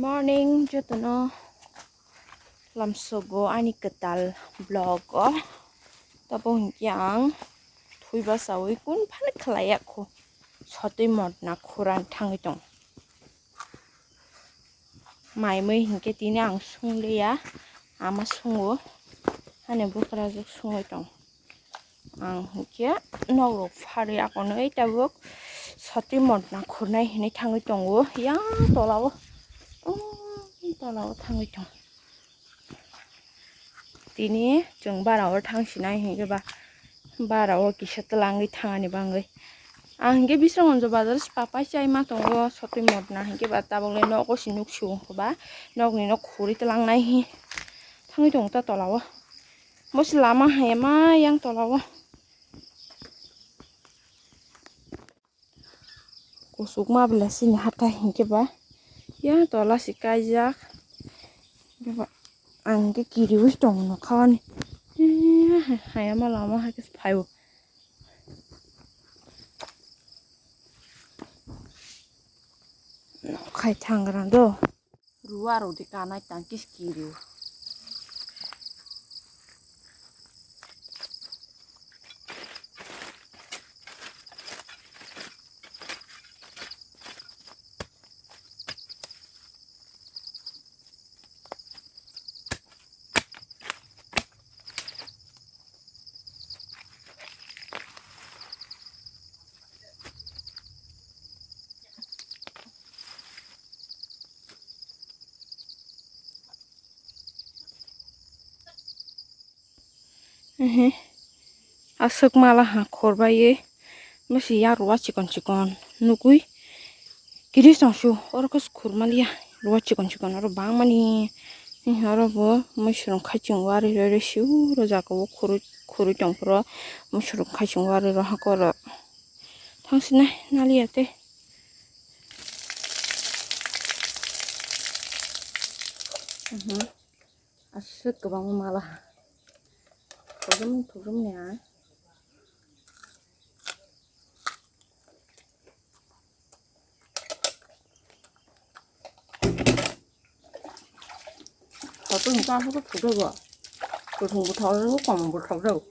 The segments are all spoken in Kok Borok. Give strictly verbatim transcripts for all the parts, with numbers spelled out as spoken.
Morning jotono lamsogo ani kwtal vlog o. Tabuk hinkhe ang thwi bachaui kun phano khlaiya khu, sotwi motna khurani thangwi tong. Mai mui hinkhe tini ang sungliya, ama sungo, ani bukrajwk sungwi tong. Ang hinkhe nokrok pharwi akonwi tabuk sotwi motna khurnai hinwi thangwi tongo, yang tolao, tolao thangwi tong. Tini chwng bara o thang sinai hinkhe ba, bara o kisa twlangwi thangani bangwi. Ang hinkhe Bisramganj bazar o si papai chai ma tongo, sotwi motna hinkhe ba tabuk le nogo si nuk si wngkha ba, nokni nok khuri twlangnai hi thangwi tongo ta tolao. Bo si lama hai ma yang tolao. Kusukma bwla sini hathai hinkhe ba, yang tola si kaijak. Ang hinkhe kiriui tongo nokha ani. Hayama lama hai khe phaio. Khai thangra do. Ruwa rok de kanai tang kis kiri. Ehe. Aswk mala ha khorbai ye. Masi ya ruwa chikon chikon nugui. Kiri songsu oro khe khurmaliya. Ruwa chikon chikon oro bangmani. Ehe, oro bo musurung khaichung wari roi roi siu ro jaga o khurui khurui tongphuru. Musurung khaichung wari ro hakoro. Thangsinai naliya tei. Mhm. Aswk kwbangma mala. Thugrum thugrum ni a. Hoto hingka aswk thugjago. Kuthung bo thokjago, komon bo thokjago.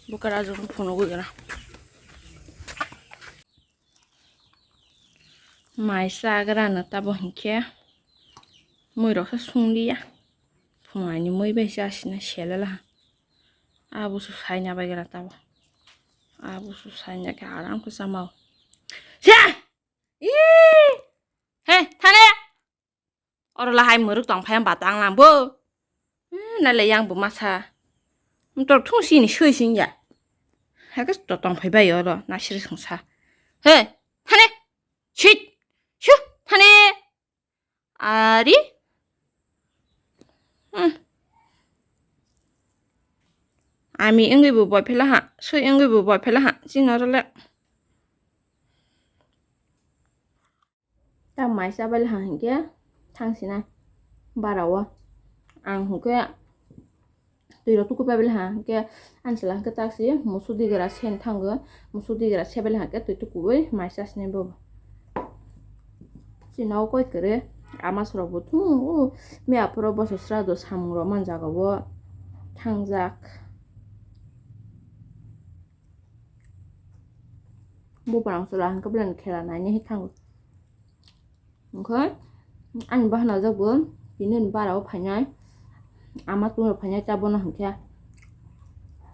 Bukar ajo phunugwi gana. Mai chagra no tabo hinkhe mui rok se sungliya. Phunani mui bai chasina selala. Abusu saina bai gra tabo. Abusu saina khe aram khe chamao. Se! Ih! He, thane! Oro lahai mwrwk tong phai bata ang lang bo. Eh, nale yang bo masa. Mtor thung sini soi sing ya. Hake to tong phai bai oro nasiri sungsa. He, thane! Shit! Shu! Thane! Ari? Hmm. Ami wngwi bo boiphela ha, soi wngwi bo boiphela ha, chini oro le. Ta mai chabai le ha hinkhe thangsinai bara o. Ang hinkhe twi rok tuku pai bele ha, hinkhe ani chwla hinkhe taksi musu digra sen thango, musu digra sebele ha, hinkhe twi tuku bai mai chasni bo. Chini o koi kwrwi ama srok bo thung o, miya phuru boso sra do samung rok man jaga o thangjak. Buprang chwla hinkhe belai khela nainai thango. Hinkhe ani bahanajak bo tini ni bara o phainai, ama tungro phainai ta bono hinkhe,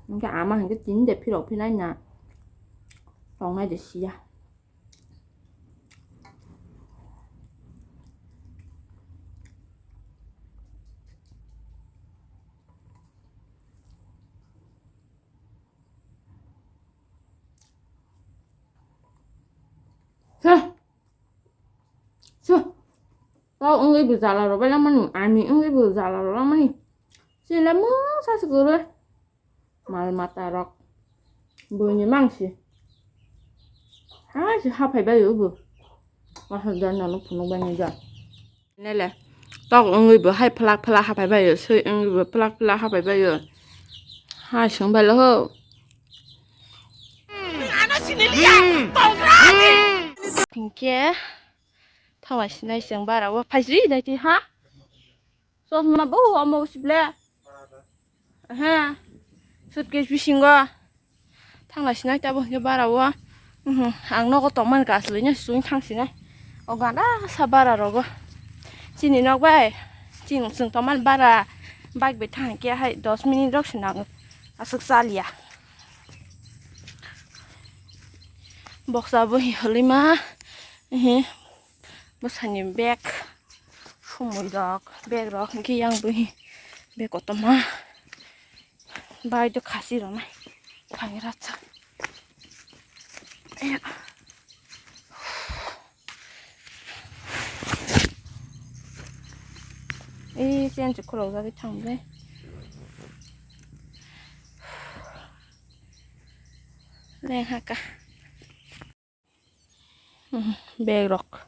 hinkhe ama hinkhe tini de phirok phinai na tongnai de siya. Sa. Sa. Tao wngwi bo jala rok bai langmani, ani wngwi bo jala rok langmani. Chini le mungsa se kwrwi. Mal mata rok. Buini mangsi. Ah, si haphai bai ubu. Wah, dan nang phunuk bai nang ja. Nele. Tok wngwi bo hai phlak phlak haphai bai, swi wngwi bo phlak phlak haphai bai. Hai sung bai lo ho. Hinkhe thangla sinai seng bara o phaisri nai ti ha. Chosma bo omo sible. Aha. Suitcase bisingo. Thangla sinai tabo hwnkhe bara o. Mhm. Ang nogo tongmani kaslwino swing thang sinai. O gana sa bara rogo. Chini nok bai. Chini chwng tongmani bara bike bai thang khe hai dos minute rok se nango. Aswk chaliya. Boksa bo hi hwlwi ma. Ehe. Bwsani bag, sumui rok, bag rok, hwnkhe yang bui bag kotorma bai do khasi rwnai phai ratsa. Ee, chen se khulok jagwi thang ble. Leng haka. Bag rok.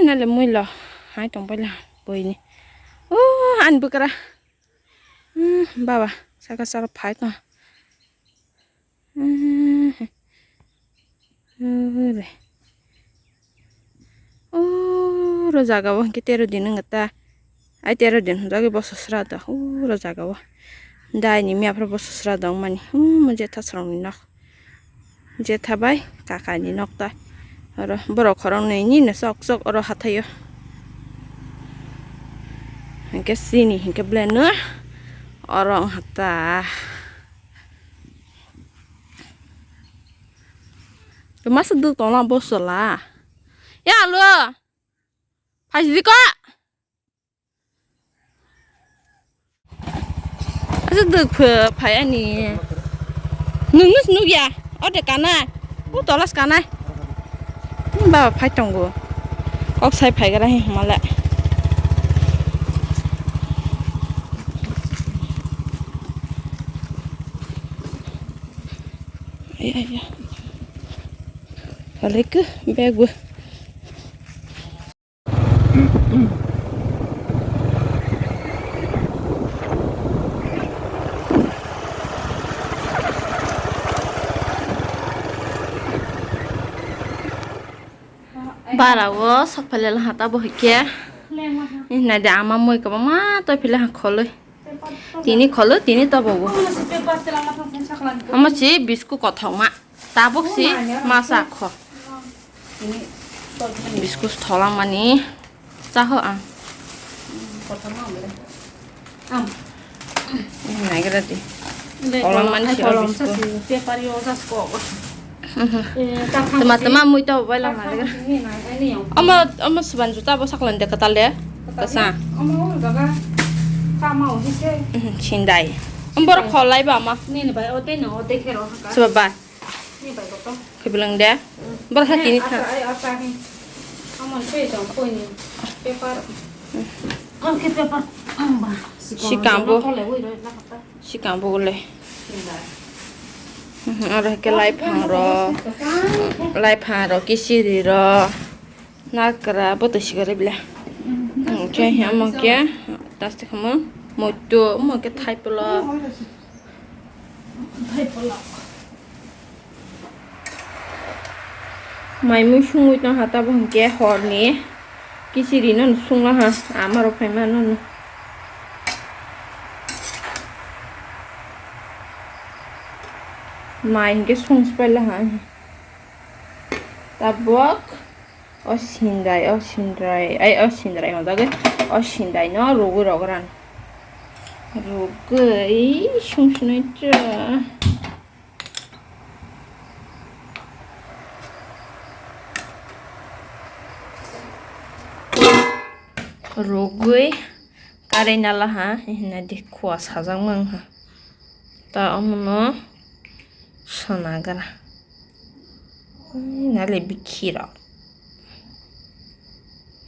Nale muilo hai tong paila boini. O ani bwkra. Baba saka saka phai tong. Ore. Oro jaga o hwnkhe tero din wngkha ta. Ai tero din hwnjagwi boso sra da. Oro jaga o. Dai ni miya phra boso sra da wngmani. Umm, jetha srong ni nok. Jetha bai kaka ni nok ta. Oro borok khorang nwi ni no sok sok oro hathai o. Hwnkhe sini hwnkhe belai no oro wngkha ta. Masa duk tongla bosola. Ya lo. Phai sidi ko. Asa duk ph-, phai ani. Nung nus nuk ya. O de kana. U tolas kana. Baba phai tongo. Kok sai phai gara hi mala. Ay, ay, ay. Balik ke bag gue. Bara o sok phailai hata bo hwnkhe. Nai de ama moi kwbangma toi philai ha kholoi. Tini kholo, tini tobogo. Omo si bisku kothokma. Tabuk si masa kho. Bisku tholang mani. Chaho ang. Naigra di. Tholang mani si bisku. Tama tama mui to bai lang na. Omo, omo suban juta bo saklan de katal de. Kasa. Sindai. Ombor kholai ba ma. Suba ba. Khebelang de. Bor ha tini tha. Sikang bo. Sikang bo le. Aro ke lai phang ro. Lai phang ro, kisiri ro. Nakra bo to sigare bile. Ke hamo ke. Taste khamo. Moito mo ke thai polo. Thai polo. Mai mui sungwi tong ha, tabuk hwnkhe horni kichiri no sungla ha, ama rok phai mano no. Mai hwnkhe sung se paila ha. Tabuk o sindai, o sindai, ai o sindai ma bagwi o sindai no rwgwi rwgran. Rwgwi sung sinai cha. Rwgwi karwi nala ha, hwnna di khua sajak mang ha. Ta omono sona gra. Ai, nale bikhi rok.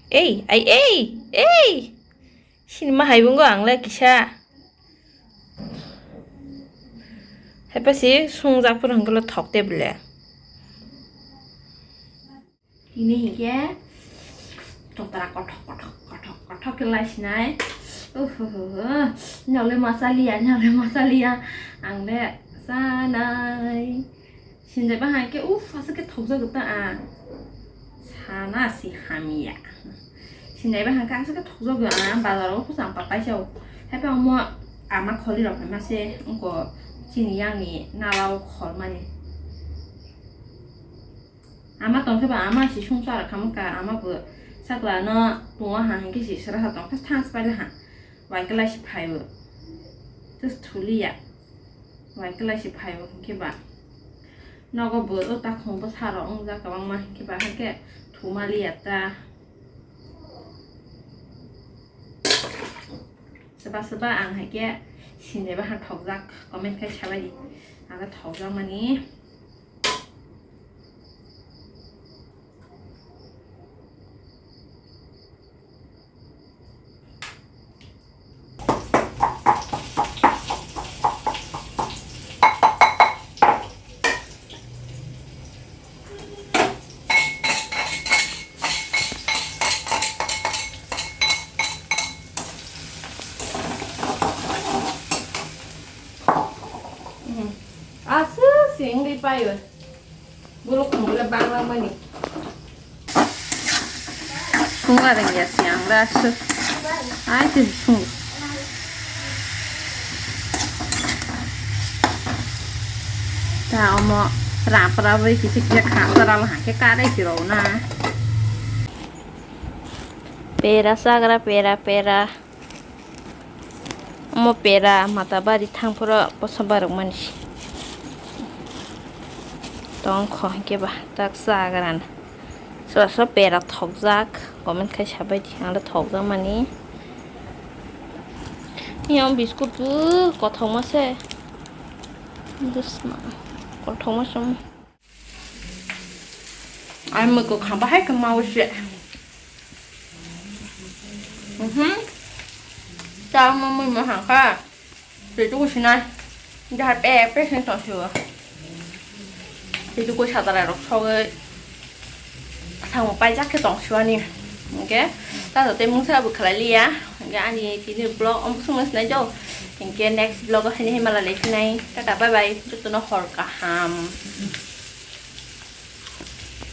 Ei, ai, ei, ei! Sinima hai bungo ang le kisa. Haipa si sungjak phuru hwnkhe le thok te bwle. Ini hinkhe totra kothok kothok kothok kothok khe lai sinai. Uhuhuhu. Nyale masaliya, nyale masaliya. Ang le sanai. Sinjai ba hangke uf, aswk khe thokjago ta ang. Sana si hamya. Sinjai ba hangke aswk khe thokjago ang. Bazar o kusa ang papai sao. Haipa omo ama kholi rok hai ma se. Ungko chini yang ni nalao khol mani. Ama tongkhe ba ama si sumsar khamkha, ama bo sakla no tongwa ha hinkhe si sra ha tongkha thang spali ha. Wai kwlai si phaio. Just thuliya. Wai kwlai si phaio hinkhe ba. Nogo bo o takhung bo saro wngjak kwbangma hinkhe ba hinkhe thumaliya ta. Swba swba ang haikhe sinjai ba ha thokjak, comment khai sabai di. Ang thokjak mani. Aswk se wngwi paio. Bolo khumbo le banglang mani. Sungla rengya si ang da su. Ai te sung. Ta omo rapra bai kisi kisa kha tara la hake kare si rona. Pera sagra pera pera. Omo pera mata bari thang phuru posa barok mani si. Tong kho hwnkhe ba tak sa agarana. Soba soba pera thokjak, comment khai sabai di, ang da thokjak mani. Yang biskut bo kothok ma se. Just ma kothok ma se. Ai mwkuk kha bahai khe mawi se. Mhm. Chao ma mui ma hang kha. Twi tuku sinai. Jahar pek pek sin tong siwo. Twi tuku satara rok sogwi. Samung paijak khe tong siwani. Hwnkhe ta jote mungsa bo khlai liya. Hwnkhe ani tini vlog omo songno sinai jo. Hwnkhe next vlog o haini himala lai sinai. Tata bye bye. Jotono hor kaham.